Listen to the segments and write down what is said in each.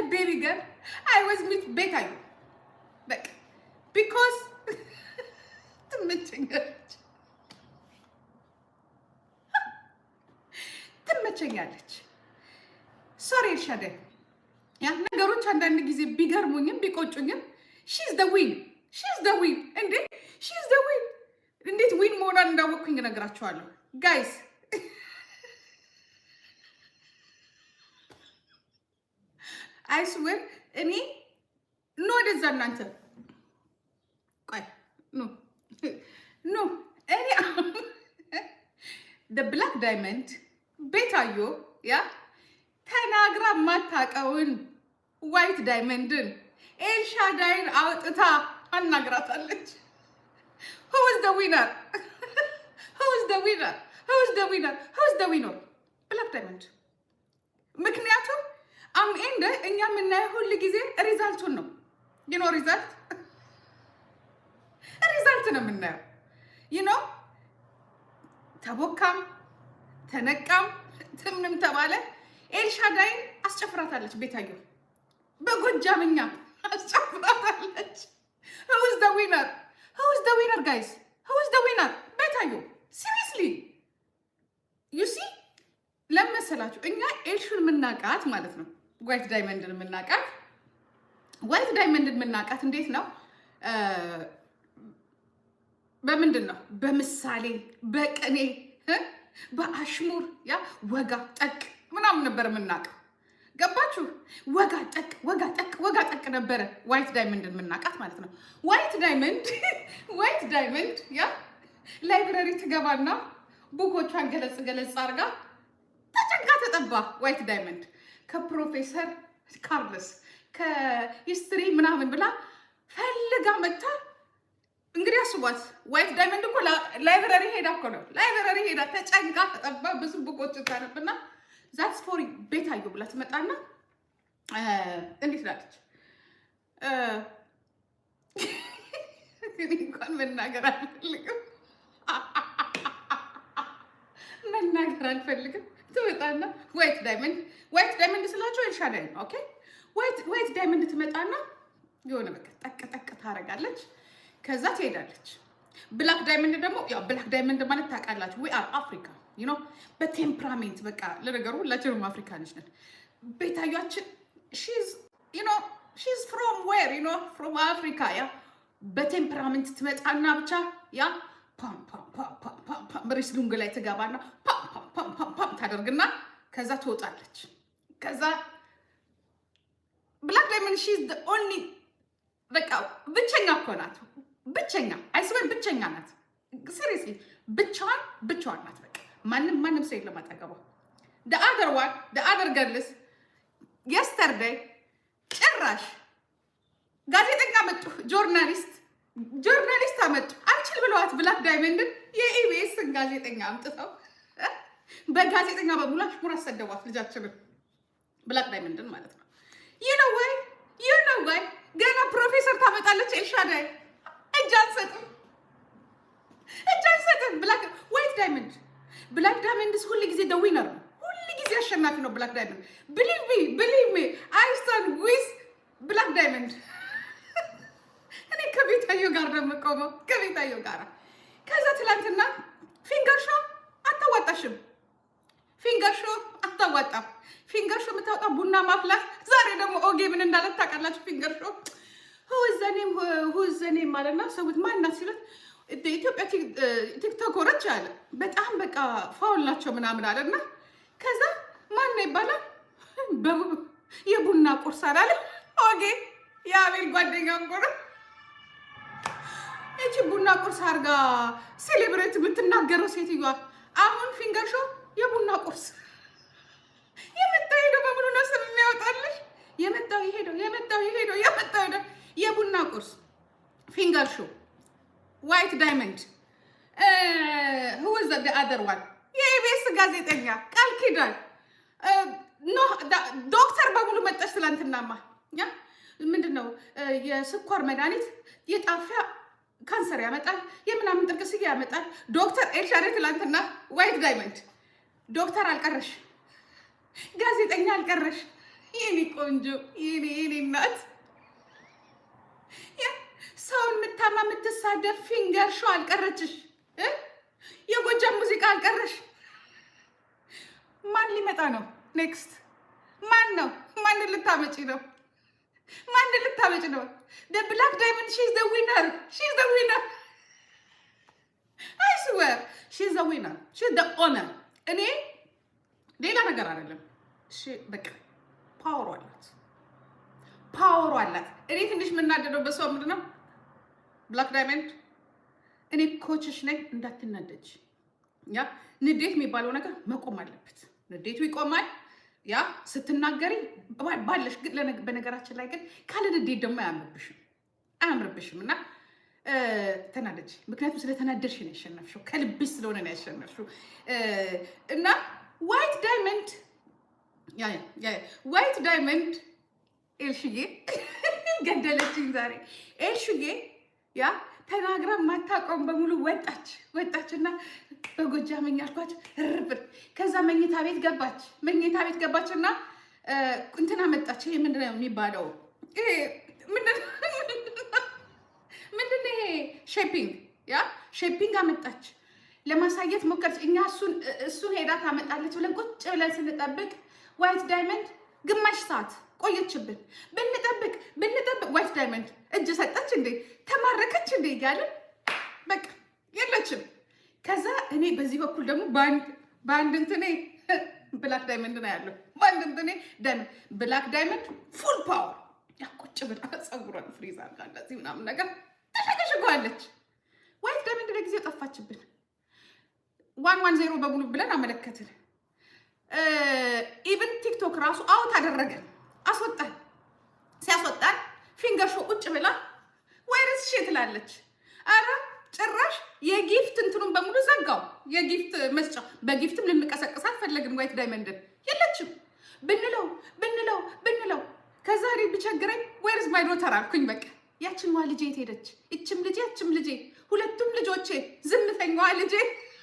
Baby girl, I was with ቤታዮ በቃ because ትመቸኛለች፣ ትመቸኛለች። Sorry ኤልሻዳይ፣ yeah፣ ነገሮች አንዳንድ ጊዜ ቢገርሙኝም ቢቆጩኝም she's the win, she's the win። እንዴ፣ she's the win። እንዴት win መሆኗን እንዳወቅኩኝ እነግራችኋለሁ guys። I swear እኔ no ወደዛ እናንተ ቆይ፣ no, no፣ እኔ Black Diamond ቤታዮ yeah ተናግራ ማታቀውን White Diamond ን ኤልሻዳይን አውጥታ አናግራታለች። Who is the winner? Who is the winner? Who is the winner? Who is the winner? Black Diamond። ምክንያቱም እንደ እኛ የምናየው ሁል ጊዜ result ኡን ነው። Result ነው የምናየው። ተቦካም ተነቃም ትምንም ተባለ ኤልሻዳይን አስጨፍራታለች። ቤታዮ በጎጃምኛ አስጨፍራታለች። Who's the winner? Who's the winner, guys? Who's the winner? ቤታዮ። Seriously, you see፣ ለመሰላችሁ እኛ ኤልሹን የምናውቃት ማለት ነው፣ White Diamond ን የምናውቃት፣ White Diamond ን የምናውቃት እንዴት ነው? በምንድን ነው? በምሳሌ፣ በቅኔ፣ በአሽሙር፣ yeah፣ ወጋ ጠቅ ምናምን ነበር የምናውቀው። ገባችሁ? ወጋ ጠቅ፣ ወጋ ጠቅ፣ ወጋ ጠቅ ነበረ White Diamond ን የምናውቃት ማለት ነው። White Diamond፣ White Diamond yeah library ትገባና book ኦቿን ገለጽ ገለጽ አድርጋ ተጨንቃ ተጠባ White Diamond ከፕሮፌሰር ካርልስ ከ history ምናምን ብላ ፈልጋ መታ። እንግዲህ አስቧት። White Diamond እኮ library ሄዳ እኮ ነው። Library ሄዳ ተጨንቃ ተጠባ ብዙ book ኦችን ታነብና that's for ቤታዮ ብላ ትመጣና እንዴት ላለች እኔ እንኳን መናገር አልፈልግም፣ መናገር አልፈልግም። ትመጣና White Diamond፣ White Diamond ስላቸው ኤልሻዳይ ነው። Okay፣ White Diamond ትመጣና የሆነ በቃ ጠቅ ጠቅ ታደርጋለች። ከዛ ትሄዳለች። Black Diamond ደግሞ ያው Black Diamond ማለት ታውቃላችሁ፣ we are Africa በ temperament። በቃ ለነገሩ ሁላችንም አፍሪካኖች ነን። ቤታያችን she's from where? From Africa። Yeah፣ በ temperament ትመጣና ብቻ yeah ፓም ፓም ፓም ፓም ፓም wrestling ላይ ትገባና ፓም ፓም ፓም ፓም ፓም ታደርግና ከዛ ትወጣለች። ከዛ Black Diamond, she's only በቃ ብቸኛ እኮ ናት። ብቸኛ፣ I swear ብቸኛ ናት። Seriously ብቻዋን ብቻዋን ናት። በቃ ማንም ማንም ሰው የለም አጠገቧ። Other one, other girls yesterday ጭራሽ ጋዜጠኛ መጡ፣ journalist journalist አመጡ። አልችል ብለዋት Black Diamond ን የኢቢኤስን ጋዜጠኛ አምጥተው በጋዜጠኛ በሙሉ አሽሙር አሰደቧት ልጃችንን Black Diamond ን ማለት ነው። ይህ ነው ወይ? ይህ ነው ወይ? ገና ፕሮፌሰር ታመጣለች ኤልሻዳይ። እጅ አንሰጥም፣ እጅ አንሰጥም። Black White Diamond፣ Black Diamonds ሁል ጊዜ the winner ነው። ሁል ጊዜ አሸናፊ ነው Black Diamond። Believe me, believe me, I stand with Black Diamond። እኔ ከቤታዮ ጋር ነው የምቆመው፣ ከቤታዮ ጋር። ከዛ ትላንትና finger show አታዋጣሽም፣ finger show አታዋጣም። Finger show የምታወጣ ቡና ማፍላት። ዛሬ ደግሞ ኦጌ ምን እንዳለት ታውቃላችሁ? Finger show who's the name, who's the name አለና ሰውት ማናት ሲለት ኢትዮጵያ ቲክቶከሮች አለ፣ በጣም በቃ foul ናቸው ምናምን አለና ከዛ ማን ነው ይባላል፣ የቡና ቁርስ አላለ ኦጌ፣ የአቤል ጓደኛ እኮ ነው። ይቺ ቡና ቁርስ አድርጋ celebrate የምትናገረው ሴትዮዋ አሁን finger show የቡና ቁርስ የመጣው ሄደው በምኑ ነው ስም የሚያወጣልሽ? የመጣው ሄደው፣ የመጣው ሄደው፣ የመጣው ሄደው፣ የቡና ቁርስ፣ finger show፣ White Diamond፣ who's the other one፣ የኢቢኤስ ጋዜጠኛ ቃል ኪዳን፣ ዶክተር በሙሉ መጣች። ትላንትናማ ምንድን ነው የስኳር መድኃኒት የጣፊያ ካንሰር ያመጣል፣ የምናምን ጥርቅስዬ ያመጣል። ዶክተር ኤልሻዳይ ትላንትና White Diamond ዶክተር አልቀረሽ፣ ጋዜጠኛ አልቀረሽ። የኔ ቆንጆ፣ የኔ እናት፣ ሰውን የምታማ የምትሳደብ ፊንገር ሾው አልቀረችሽ፣ የጎጃም ሙዚቃ አልቀረሽ። ማን ሊመጣ ነው next? ማን ነው? ማንን ልታመጪ ነው? ማንን ልታመጪ ነው? Black Diamond, she's the winner, she's the winner, I swear she's the winner, she's the owner። እኔ ሌላ ነገር አይደለም። በቃ power ኡ አላት፣ power ኡ አላት። እኔ ትንሽ የምናደደው በሰው ምንድን ነው፣ Black Diamond፣ እኔ coach ሽ ነኝ፣ እንዳትናደጅ። Yeah፣ ንዴት የሚባለው ነገር መቆም አለበት። ንዴቱ ይቆማል። Yeah፣ ስትናገሪ ባለሽ ግን፣ በነገራችን ላይ ግን ካለ ንዴት ደግሞ አያምርብሽም፣ አያምርብሽም። እና ተናደጅ። ምክንያቱም ስለተናደድሽ ነው ያሸነፍሽው፣ ከልብሽ ስለሆነ ነው ያሸነፍሽው። እና White Diamond, yeah, White Diamond፣ ኤልሽዬ ገደለችኝ ዛሬ። ኤልሽዬ yeah ተናግራ ማታውቀውን በሙሉ ወጣች ወጣች እና በጎጃመኛ አልኳቸው ርብር። ከዛ መኝታ ቤት ገባች። መኝታ ቤት ገባች እና እንትና መጣች። ይሄ ምንድን ነው የሚባለው? ምንድን ነው ይሄ? Shaping, yeah፣ shaping አመጣች። ለማሳየት ሞከረች። እኛ እሱን ሄዳ ታመጣለች ብለን ቁጭ ብለን ስንጠብቅ White Diamond ግማሽ ሰዓት ቆየችብን። ብንጠብቅ ብንጠብቅ White Diamond እጅ ሰጠች እንዴ፣ ተማረከች እንዴ እያለን በቃ የለችም። ከዛ እኔ በዚህ በኩል ደግሞ በአንድ እንትኔ Black Diamond ነው ያለው። በአንድ እንትኔ Diamond፣ Black Diamond full power፣ yeah፣ ቁጭ ብላ ፀጉሯን freeze አድርጋ እንደዚህ ምናምን ነገር ተሸከሽጓለች። White Diamond ለጊዜው ጠፋችብን። 110 በሙሉ ብለን አመለከትን። Even TikTok ራሱ out አደረገን፣ አስወጣን። ሲያስወጣን ፊንገር ሾ ቁጭ ብላ "Where is she?" ትላለች። አረ ጭራሽ የ gift እንትኑን በሙሉ ዘጋው። የ gift መስጫ፣ በ gift ም ልንቀሰቅሳት ፈለግን። White Diamond ን የለችም ብንለው ብንለው ብንለው፣ ከዛ እኔ ቢቸግረኝ "Where's my daughter?" አልኩኝ። በቃ ያችንዋ ልጄ የት ሄደች? ይችም ልጄ፣ ያችም ልጄ፣ ሁለቱም ልጆቼ፣ ዝምተኛዋ ልጄ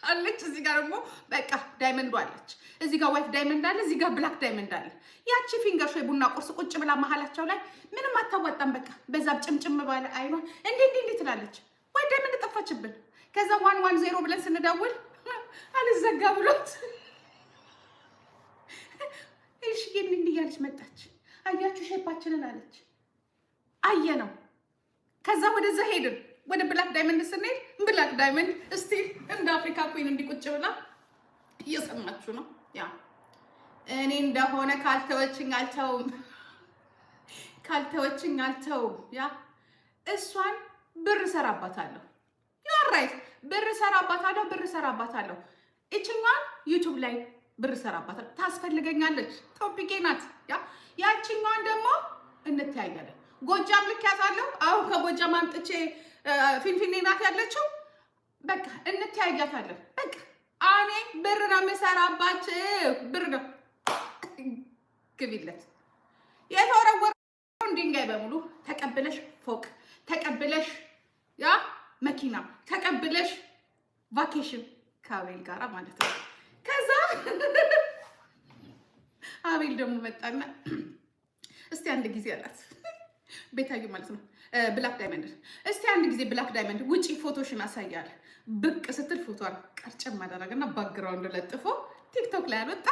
አለች። እዚህ ጋር ደግሞ በቃ diamond ኡ አለች። እዚህ ጋር White Diamond አለ። እዚህ ጋር Black Diamond አለ። ያቺ ፊንገር ሾ የቡና ቁርስ ቁጭ ብላ መሀላቸው ላይ ምንም አታዋጣም። በቃ በዛ ጭምጭም ባለ አይኗ እንዴ እንዴ እንዴ ትላለች። White Diamond ጠፋችብን። ከዛ 110 ብለን ስንደውል አልዘጋ ብሎት እሺ እንዲህ እያለች መጣች። "አያችሁ shape ኣችንን" አለች። አየ ነው። ከዛ ወደዛ ሄድን። ወደ Black Diamond ስንሄድ Black Diamond still እንደ አፍሪካ queen እንዲቁጭ ብላ እየሰማችሁ ነው። Yeah፣ እኔ እንደሆነ ካልተወችኝ አልተውም፣ ካልተወችኝ አልተውም። Yeah፣ እሷን ብር እሰራባታለሁ። You're right፣ ብር እሰራባታለሁ፣ ብር እሰራባታለሁ። ይችኛዋን YouTube ላይ ብር እሰራባታለሁ። ታስፈልገኛለች፣ topic ኤ ናት። Yeah፣ ያችኛዋን ደግሞ እንተያያለን። ጎጃም ልክ ያዛለሁ። አሁን ከጎጃም አምጥቼ ፊንፊኔ ናት ያለችው። በቃ እንተያያታለን። በቃ እኔ ብር ነው የምሰራባችሁ፣ ብር ነው። ግቢለት የተወረወረውን ድንጋይ በሙሉ ተቀብለሽ፣ ፎቅ ተቀብለሽ፣ yeah፣ መኪና ተቀብለሽ፣ vacation ከአቤል ጋራ ማለት ነው። ከዛ አቤል ደግሞ መጣና "እስቲ አንድ ጊዜ" አላት፣ ቤታዩ ማለት ነው፣ Black Diamond፣ "እስቲ አንድ ጊዜ Black Diamond ውጪ ፎቶሽን አሳያል።" ብቅ ስትል ፎቶን ቀርጨም አደረገና background ለጥፎ TikTok ላይ አልወጣ።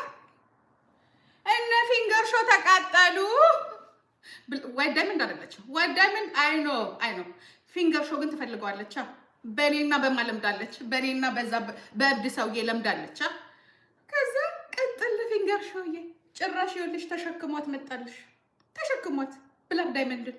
እነ ፊንገር ሾ ተቃጠሉ። White Diamond አይደለችም። White Diamond, I know, I know። ፊንገር ሾ ግን ትፈልገዋለች። በእኔና በማ ለምዳለች። በእኔና በዛ በእብድ ሰውዬ ለምዳለች። ከዛ ቅጥል ፊንገር ሾዬ ጭራሽ ይኸውልሽ ተሸክሟት መጣልሽ። ተሸክሟት Black Diamond ን።